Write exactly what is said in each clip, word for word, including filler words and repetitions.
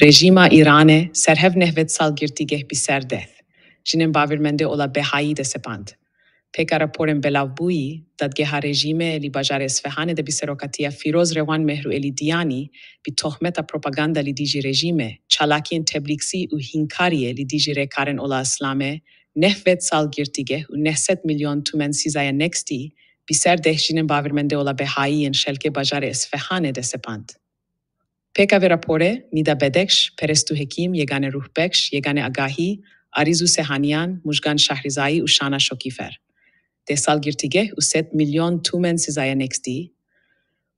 Rejîma Îranê serhev nehved salgirtîgeh bi ser deh jinên bavirmendê ola Behayî de sepand. Pêka raporên belavbûyî, dadgeha rejîmê li bajarê Esfehanê de bi serokatiya Fîroz Rewan Mehru Elî Diyanî bi tohmeta propaganda li dijî rejîmê, çalakiyên teblîksî û hînkariyê li dijî rêkarên ola Îslamê, nehved salgirtîgeh û neh sed milyon tumen sîzaya Nextî bi ser deh jinên bavirmendê ola Behayî yên şelkê bajarê Esfehanê de sepand. Pêka vê raporê, Nîda Bedekş, Perestû Hekîm, Yegane Ruhbekş, Yegane Agahî, Arîzû Sehaniyan, Mujgan Şahrîzayî û Şana Şokîfer. Deh salgirtîgeh û sed milyon tumen sîzaya Nextî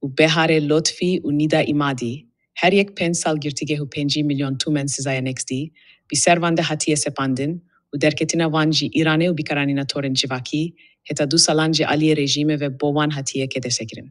û Beharê Lotfî û Nîda Îmadî, her yek pênc salgirtîgeh û pêncî milyon tumen sîzaya Nextî, bi ser van de hatiye sepandin û derketina van ji Îranê û bikaranîna torên civakî, heta du salan ji aliyê rejîmê ve bo wan hatiye kêdesekirin.